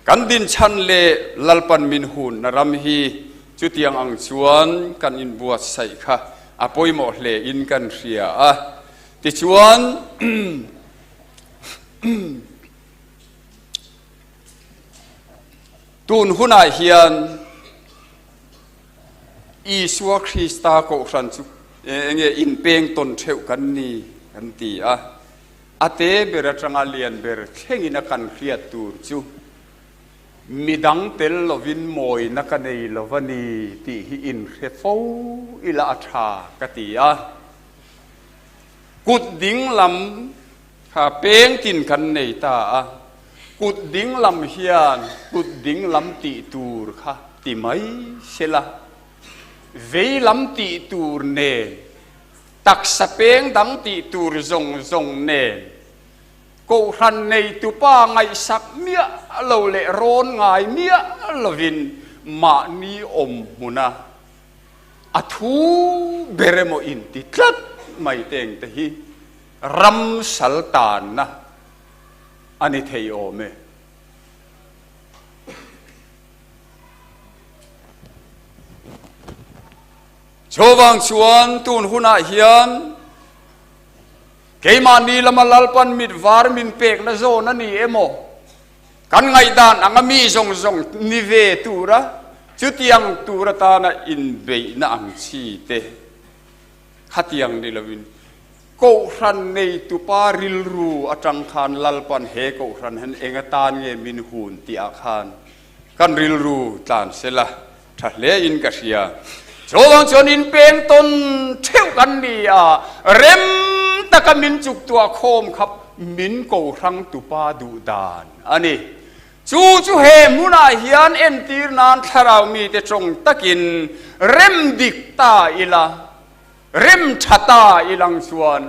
Kan dinchhan leh Lalpan min hunna ram hi chutiang ang chuan kan inbuatsaih kha a pawimawh hle in kan hria a. Tichuan tun hunah hian Isua Krista Kohhran chu enge inpeng tawn theuh kan ni kan ti a, a te ber atanga lian ber thlengin a kan hriat tur chu midang tel lovin mawina ka nei lo a ni tih hi inhre fo ila a tha ka ti a. Kut ding lam kha peng tin kan nei ta a, kut ding lam hian kut ding lam tih tur kha ti mai sela, vei lam tih tur nen, taksa peng dang tih tur zawng zawng nen, kohhran neitupa ngaihsak miah lo leh rawn ngai miah lovin mahni awm hmuna a thu ber emaw inti tlat mai teng te hi ram sal tanna a ni thei awm e. Chuvang chuan tun hunah hian keimahni lama Lalpan mit var min pekna zawn a ni emaw, kan ngaihdan anga mi zawng zawng ni ve tura chutiang tur atana inbeihna ang chi te Khatiang ni loin Kohhran neitupa rilru atang khan Lalpan he Kohhran hian eng atan nge min hun tih ah khan kan rilru tlan sela tha hle in ka hria. Chuvang chuan in peng tawn theuh kan ni a, rem taka min chuk tuah khawm khap min Kohhrang tupa duh dan a ni. Chu chu he hmunah hian entir nan thlarau mite tawng takin rem dik ta ila, rem tha ta ilang chuan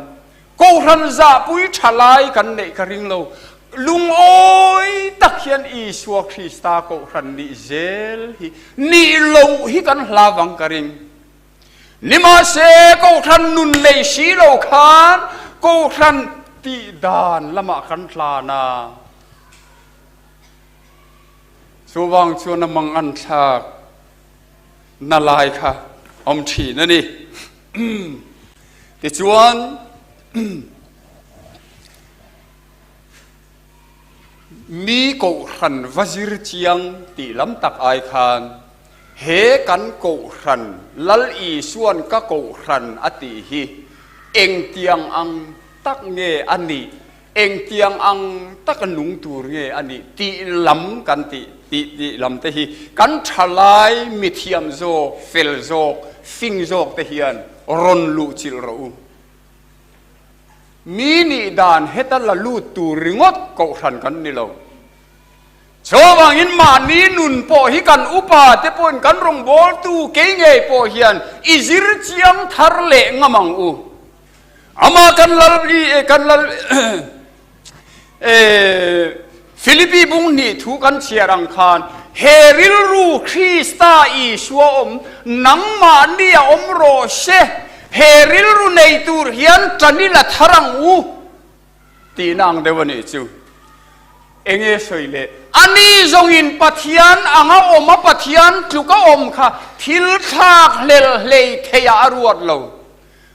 Kohhran zahpui tha lai kan neih ka ring lo. Lungawi tak hian Isua Krista Kohhran nih zel hi nih loh hi kan hla vang ka ring. Nimahse, Kohhran nun nei si lo khan Kohhran tih dan lamah kan tlan a. Chuvang chuan a mang an thlak na lai kha awm thin a ni. Tichuan, mi Kohhran va zir chiang tih lam tak ai khan he kan Kohhran, Lal Isuan ka Kohhran a tih hi engtiang ang tak nge a nih Engtiang ang taka nung tur nge a nih tih lam kan tih tih tih lam te hi kan thalai mithiam zawk, fel zawk, fing zawk te hian rawn luh chilh rawh u. Mi nih dan heta la lut tur ringawt kohhran kan ni lo. Chuvangin mahni nun pawh hi kan upa te pawhin kan rawngbawltu kei ngei pawh hian i zir chiang thar leh ngam ang u. Amah kan lal i kan lal e Philippi bung hnih thu kan chhiar ang khan he rilru Krista Isua awm nangmahni a awm rawh se he rilru nei tur hian tan i la thar ang u tihna ang deuh a nih chu. Enge sawi le? Ani zawngin Pathian anga awm a Pathian tluk a awm kha thil thlak hlel hlei theiah a ruat lo.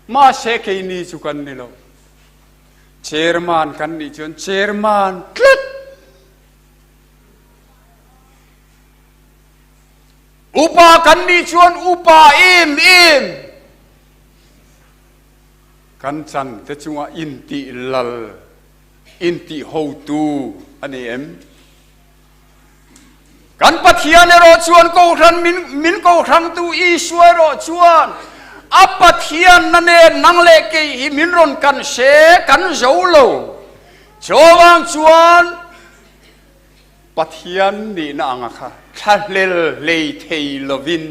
Mahse keini chu kan ni lo. Chairman kan nih chuan chairman tlat. Upa kan nih chuan upa em em. Kan chan te chunga intih lal, intih hotu a ni em? Kan Pathian erawh chuan Kohhran min min Kohhrangtu Isua erawh chuan a Pathianna nen nang leh kei hi min rawn kan se kan zo lo. Chuvang chuan Pathian nihna anga kha thlahlel hlei thei lovin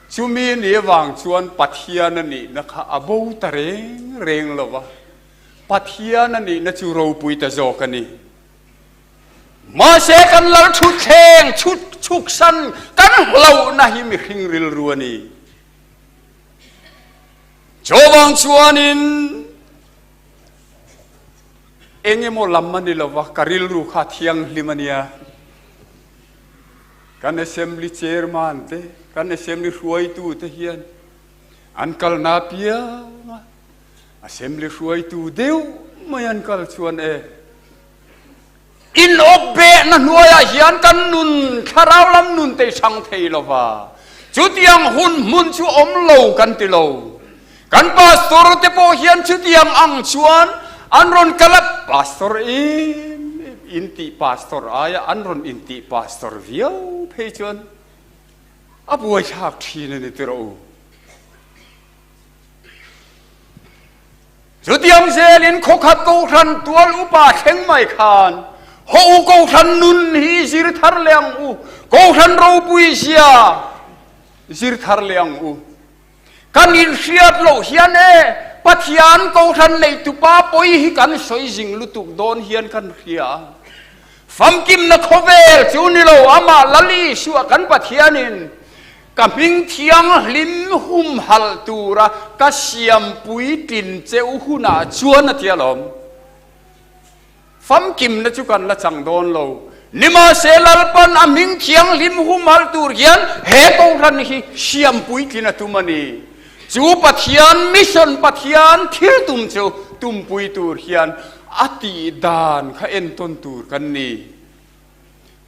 chumi ni avang chuan Pathian a nihna kha a bo ta reng reng lova. Pathian a nihna chu ropui ta zawk a ni. Mahse kan lal thutthleng chhut chhuksan kan hlauhna hi mihring rilru a ni. Chuvang chuanin eng emaw lam a ni lova ka rilru kha thianghlim a nia. Kan Assembly Chairman te, kan Assembly hruaitu te hian an kalna apiang a Assembly hruaitu deuh mai an kal chuan e, in awp behna hnuaiah hian kan nun thlarau lam nun te i chhang thei lo va, chutiang hun hmun chu awm lo kan ti lo. Kan pastor te pawh hian chutiang ang chuan an rawn kal a, pastor em em intih pastor aia an rawn intih pastor viau phei chuan a buaithlak thin a ni tirh u. Chutiang zelin khawkhat Kohhran tual upa thleng mai khan haw u Kohhran nun hi zir thar leh ang u, Kohhran ropui zia zir thar leh ang u. Kan inhriat loh hian e, Pathian Kohhran neitupa pawi hi kan sawi zing lutuk dawn hian kan hria a. Famkimna khawvel chu ni lo, amah Lal Isua kan Pathianin Ka hming thianghlim humhalh tura ka siam puitlin che u hunah chuan a ti alawm. Famkimna chu kan la chang dawn lo. Nimahse Lalpan a hming thianghlim humhalh tur hian he Kohhran hi siam puitlin a tum a ni. Chu Pathian mission, Pathian thil tum chu tumpui tur hian a tih dan kha entawn tur kan ni.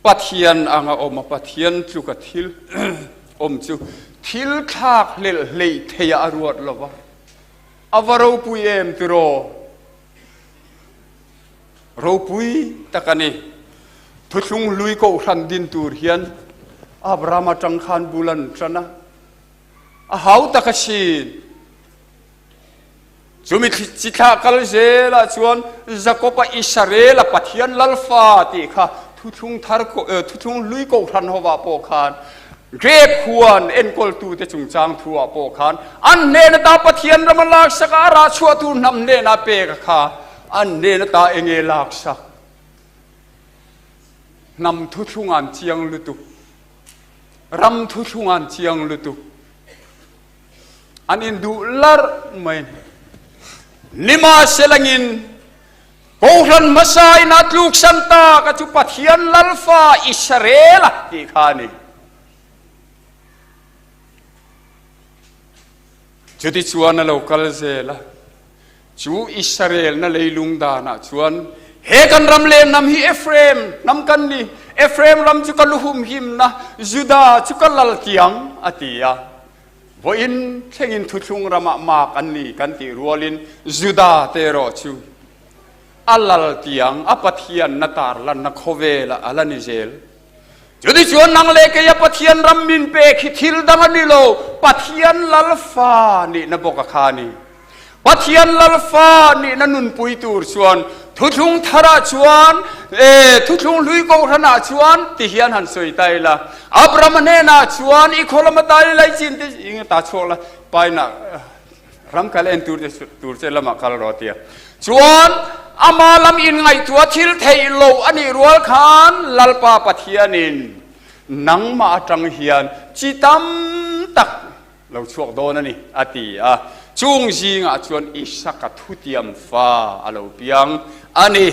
Pathian anga awm a, Pathian tluka thil awm chu thil thlak hlelh hleih theiah a ruat lo va, a va ropui em tiraw? Ropui tak a ni. Thuthlung hlui kohhran din tur hian Abraham atang khan bul an tan a, a hau tak asin. Chumi chi thlah kal zelah chuan Jakob-a Israel-a Pathian Lalfa tih kha thuthlung thar thuthlung hlui kohhran hovah pawh khan Grep huan enkawltute chungchang thuah pawh khan an hnen ata Pathian rama laksak a rah chhuah tur hnam hnenah pek a kha an hnen ata enge laksak hnam thuthlung an chiang lutuk ram thuthlung an chiang lutuk An induh larh mai. Nimahselangin, Kohhran hmasa in a tluksan tak a chu Pathian Lalfa Israel-a tih kha a ni. Chutichuan a lo kal zel a, chu Israel-na leilung danah chuan, He kan ram leh hnam hi Ephraim hnam kan ni, Ephraim ram chu ka luhumhimna, Judah chu ka lal tiang, a ti a. Vawiin thlengin thuthlung ramah mak an ni kan tih rualin Juda te erawh chu a lal tiang a Pathianna tarlanna khawvelah a la ni zel. Chutichuan nang leh keia Pathian ram min pek hi thil dang a ni lo, Pathian lal fa nihna bawk a kha a ni. Pathian Lalfa nihna nunpui tur chuan thuthlung tharah chuan e thuthlung hlui kohhranah chuan ti hian han sawi ta ila. Abrahama hnenah chuan i khaw lama ta i laichin te eng ta chhuak la paina ram kal en tur te tur che lamah kal rawh tia. Chuan ama lam inngaihtuah thil theih loh a nih rual khan Lalpa Pathianin nangmah atang hian chi tam tak lo chhuak dawn a ni, a ti a. Chung zingah chuan Isaka thutiam fa a lo piang a ni.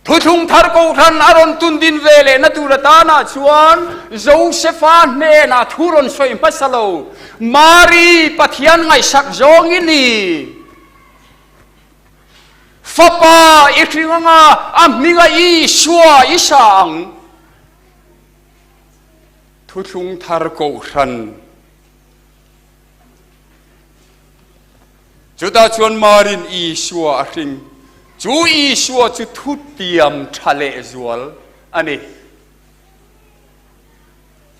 Thuthlung thar kohhran a rawn tun din ve lehna tur atanah chuan Josefa hnenah thu rawn sawi hmasa lo, Mari, Pathian ngaihsak zawng i ni. Fapa i hring anga a hminga Isua i sa ang. Thuthlung thar kohhran. Chutah chuan Marin Isua a hring. Chu Isua chu thutiam tha lehzual a ni.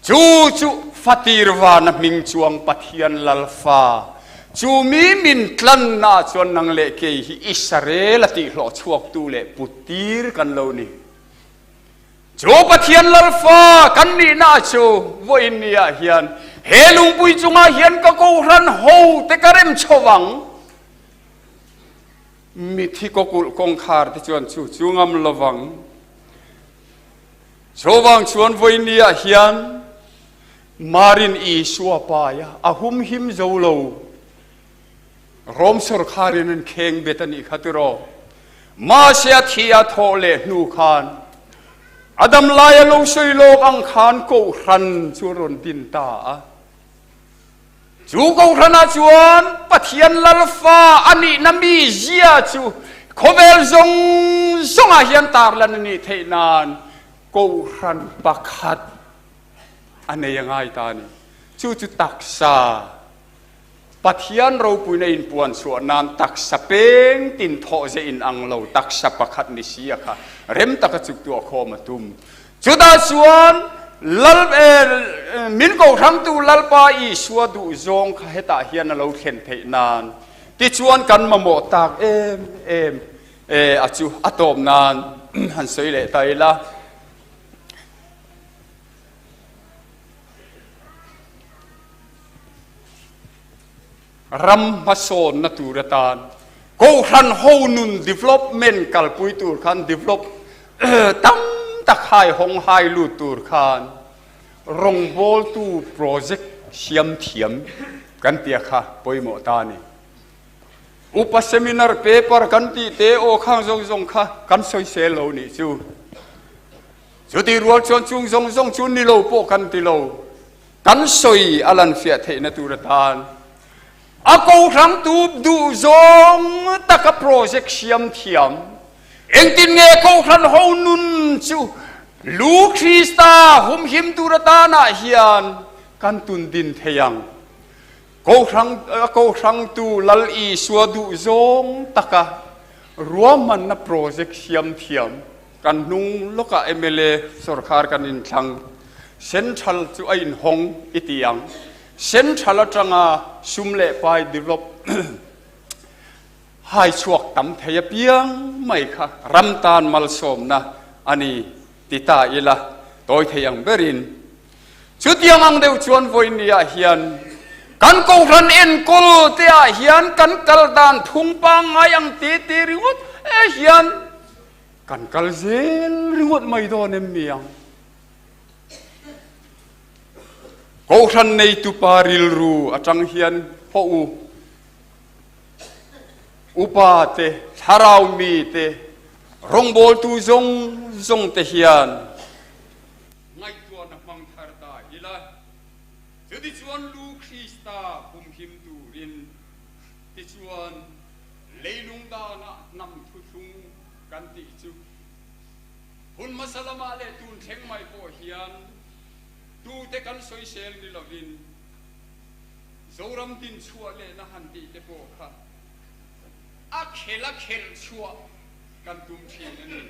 Chu chu Fatir vana hming chuang Pathian Lalfa. Chu mi min tlanna chuan nang leh kei hi Israel a tihhlawh chhuaktu leh puttir kan lo ni. Chu Pathian Lalfa kan nihna chu vawiin niah hian he lungpui chungah hian ka kohhran ho te ka rem chho vang. Mithi kawkulh kawngkhar te chuan chu chu ngam lo vang. Chuvang chuan vawiin niah hian Marin Isua paia a humhim zo lo. Rom sawrkharin an kheng bet a nih kha tiraw? Mahse a thi a thawh leh hnu khan a dam laia lo sawi lawk ang khan Kohhran chu a rawn din ta a. Chu Kohhranah chuan Pathian Lalfa a nihna mizia chu khawvel zawng zawngah hian tarlan a nih theih nan Kohhran pakhat a nei a ngai ta a ni. Chu chu taksa. Pathian ropuina inpuan chhuah nan taksa peng tin thawh ze in ang lo taksa pakhat ni si a kha rem taka chuktuah khawm a tum. Chutah chuan Lal min kohrangtu Lalpa Isua duh zawng kha hetah hian a lo thlen theih nan tichuan kan mamawh tak em em a chu a tawp nan han sawi leh ta ila. Ram hmasawnna tur atan Kohhran ho nun development kalpui tur khan develop tam tak hai hawng hai lut tur khan rawngbawltu project siam thiam kan tia kha pawimawh ta a ni. Upa seminar paper kan tih te aw khang zawng zawng kha kan sawisel lo nih chu. Chutih rual chuan chung zawng zawng chu ni lo pawh kan ti lo. Kan sawi a lan fiah theihna tur atan a kohhrangtu duh zawng taka project siam thiam. Engtin nge kohhran ho nun chu Lu Krista humhim tur atanah hian kan tun din thei ang? Kohhrang a kohhrangtu Lal Isua duh zawng taka ruahmanna project siam thiam. Kan hnung lawkah mla sawrkhar kan inthlang, Central chu a inhawng i ti ang. Central atanga sum leh pai develop. Hai chhuak tam thei apiang mai kha ram tan malsawmna a ni ti ta ila tawi thei ang berin. Chutiang ang deuh chuan vawinia hian kan kohhran enkawl te ah hian kan kal dan phung pangngai ang ti ti ringawt e hian kan kal zel ringawt mai dawn em mi ang? Kohhran neitupa rilru atang hian hawh u. Upa te, thlarau mi te, rawngbawltu zawng zawng te hian ngaihtuahna hmang thar ta ila, chutichuan lu Krista humhim turin tichuan leilung danah hnam thuthlung kan tih chu hun hmasa lamah leh tun thleng mai pawh hian tute kan sawisel ni lovin Zoram din chhuah lehna han tih te pawh kha a khel a khelh chhuah kan tum thin a ni.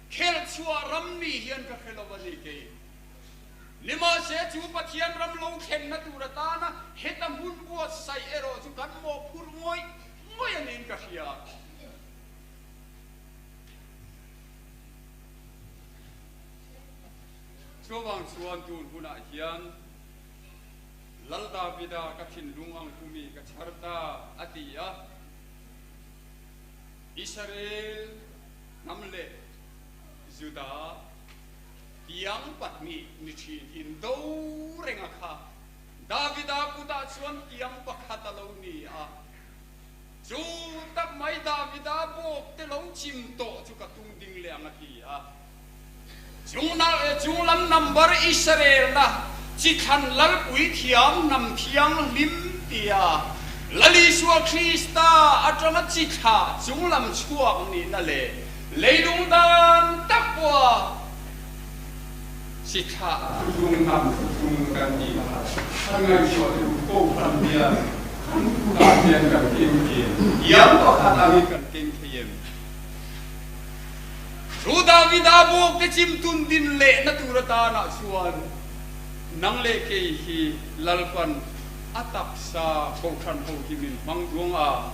Khelh chhuah ram ni hian ka hre lo a ni kei. Nimahse chu Pathian ram lo thlenna tur atana heta hmun buatsaih erawh chu kan mawhphurh ngawih ngawih a niin ka hria. Chuvang chuan tun hunah hian Lal Davida ka thinlung ang pumi ka chhar ta, a ti a. Israel hnam leh Juda tiang pahnih ni thin indo renga kha Davida kutah chuan tiang pakhat a lo ni a. Chu tak mai Davida bawk te lo chim tawh chu ka tung ding leh ang a ti a. Chunglam number Israel-na chi thlan Lalpui thiam hnam thianghlim tia Lal Isua Krista atanga chi thlah chunglam chhuak nihna leh leilung dan tak pawha chi thlah thuthlung hnam thuthlung kan tih kha kan ngaihtuah duh kohhran hian kan kutah hian kan keng thei em? Tiang pakhat angin kan keng thei em? Chu Davida bawkte chim tun din lehna tur atanah chuan nang leh kei hi Lalpan a taksa kohhran ho hi min hmang duang a.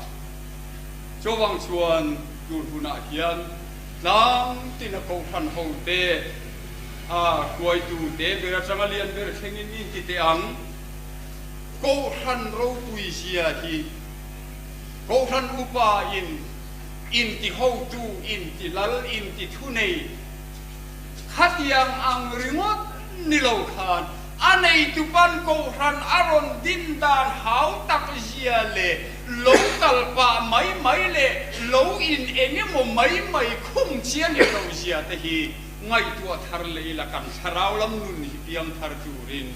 Chuvang chuan tur hunah hian tlang tina kohhran ho te a hruaitu te ber atanga lian ber thlengin in ti teh ang. Kohhran ropui zia hi kohhran upa in Inti hotu, inti lal, inti thunei khatiang ang ringawt ni lo khan a neitupan kohhran a rawn din dan hau tak zia leh lo kal pah mai mai leh lo in eng emaw mai mai khum chian ni lo zia te hi ngaihtuah thar leh ila kan thlarau lam nun hi piang thar turin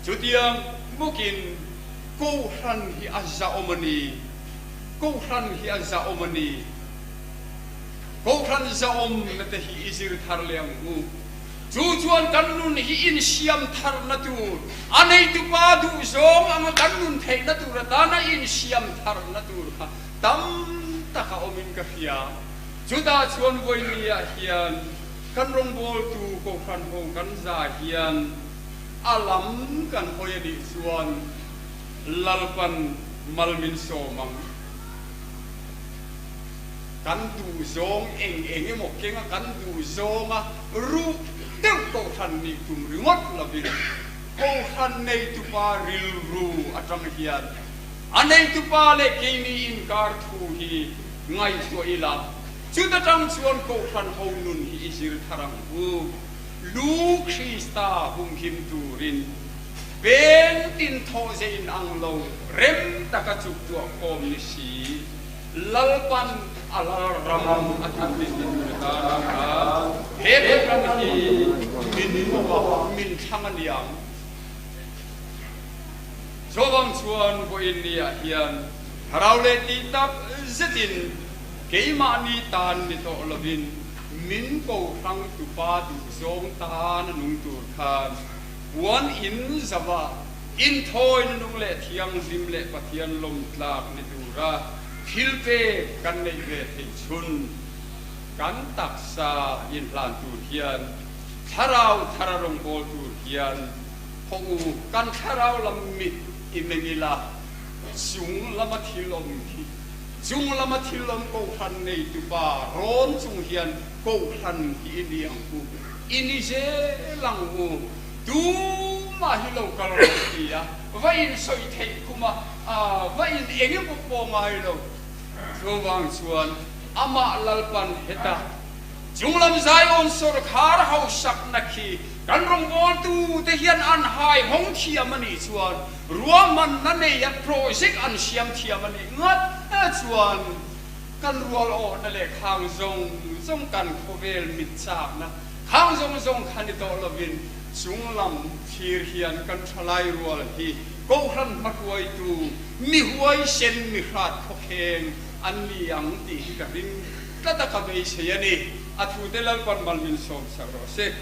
chutiang bawkin kohhran hi a zahawm a ni. Kohhran hi a zahawm a ni. Kohhran zahawmna te hi i zir thar leh ang u. Chu chuan kan nun hi insiam tharna tur, a neitupa duhzawng anga kan nun theihna tur atana insiam tharna tur kha tam tak a awmin ka hria. Chutah chuan vawinia hian kan rawngbawltu kohhran ho kan za hian a lam kan hawi a nih chuan Lalpan mal min sawm ang. Kan duhzawng eng eng emaw kenga kan duhzawnga ruh deuh kohhran nih tum ringawt lovin kohhran neitupa rilru atang hian a neitupa leh keini inkar thu hi ngaihtuah ila chuta tang chuan kohhran ho nun hi i zir thar ang u. Lu Krista humhim turin Peng tin thawh ze in ang lo rem taka chuk tuah khawm ni si. Lalpan a lal ram a tum din na tur atan a he program hi min hmuh a min thlang a niang. Chuvang chuan vawiin ni ah hian thlarau leh tih tak zetin keimahni tan ni tawh lovin min ko hrang tupa duhzawng tan a nung tur khan Puan in zava inthawina nung leh thianghlim leh Pathian lawmtlak ni tura thil pek kan neih ve theih chhun kan taksa inhlan tur hian thlarau thar a rawngbâwl tur hian hawh u kan thlarau lam mit i meng ila chung lama thil awm khi. Chung lama thil awm Kohhran neitupa rawn chung hian Kohhran hi i ni ang u, i ni zel ang u, tumah hi lo kal rawh ti a, va insawi theih khum a, va in eng emaw pawh ngai lo. Chuvang chuan amah Lalpan heta chunglam Zion sawrkhar hausakna khi kan rawngbawltute hian an haihawng thiam a nih chuan ruahmanna neia project an siam thiam a nih ngat chuan kan rual awhna leh khang zawng zawng kan khawvel mit chakna khang zawng zawng kha ni tawh lovin chunglam thlir hian kan thalai rual hi Kohhran hmahruaitu mi huaisen mi hrat khawkheng an ni ang tih hi ka ring tlat a, ka beisei a ni. A thute Lalpan mal min sawm sak rawh se.